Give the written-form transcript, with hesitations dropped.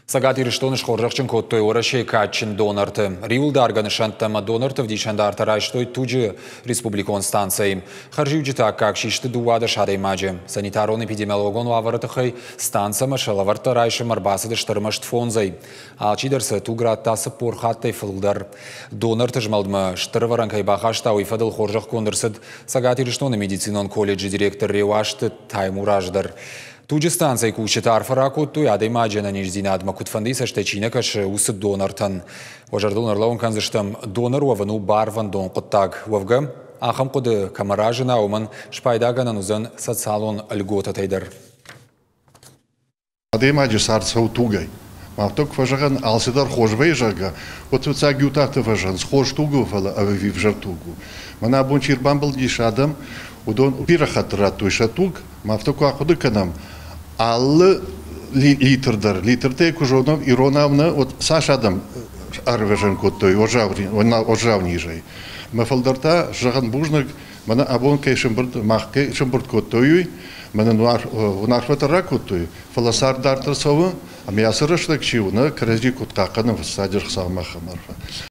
Цӕгат Ирыстоны схорзӕхджын кодтой Уӕрӕсейы кадджын донорты. Риуылдаргӕ нысӕнттӕ ӕмӕ донорты ӕвдисӕндартӕ райстой туджы республикон станцӕйы. Хӕрзиуджыты аккаг систы 12 адӕймаджы. Санитарон-эпидемиологон уавӕры тыххӕй станцӕмӕ сӕ лӕвӕрттӕ райсынмӕ ӕрбацыдысты ӕрмӕст фондзӕй. Алчидӕр сӕ туг радта 40 хаттӕй фылдӕр. Донорты змӕлдмӕ стыр ӕвӕрӕн кӕй бахаста, уый фӕдыл хорзӕхгонд ӕрцыд Цӕгат Ирыстоны медицинон колледжы директор Реуазты Таймураз дӕр. Туджы станцӕйы кусджытӕ арфӕ ракодтой, адӕймаджы ӕнӕниздзинадмӕ куыдфӕндыйы цӕстӕй чи нӕ кӕсы, уыцы донортӕн. Уӕ зӕрдыл ӕрлӕууын кӕндзыстӕм, донор уӕвын у барвӕндон хъуыддаг. Уӕвгӕ, ахӕм хъуыды кӕмӕ разына, уымӕн спайдагӕнӕн уыдзӕн социалон льготӕтӕй дӕр. Адӕймаджы цард цӕуы тугӕй. Афтӕ куы фӕзӕгъӕн, алцыдӕр хорз вӕййы, зӕгъгӕ, уӕд фыццаг иутӕ афтӕ фӕзӕгъынц, хорз туг у, фӕлӕ ӕви ӕвзӕр туг у. Мӕнӕ абон чи ӕрбамбылдис адӕм, уыдон бирӕ хатт радтой сӕ туг, ӕмӕ афтӕ куы ахъуыды кӕнӕм, алы литр дӕр, литртӕй куы зонӕм иронау нӕ, уӕд цас адӕм ӕрвӕзӕн кодтой уӕззау низӕй. Мӕ фылдӕр та, зӕгъын, бузныг, мӕнӕ абон кӕй сӕмбырд, мах кӕй сӕмбырд кодтой, уый, мӕнӕ уынаффӕтӕ ракодтой, фӕлӕ цард дарддӕр цӕуы, ӕмӕ ацы рӕстӕг чи у, нӕ кӕрӕдзи куыд хъахъхъӕнӕм, фыццаджы Хуыцаумӕ ахӕм арфӕ.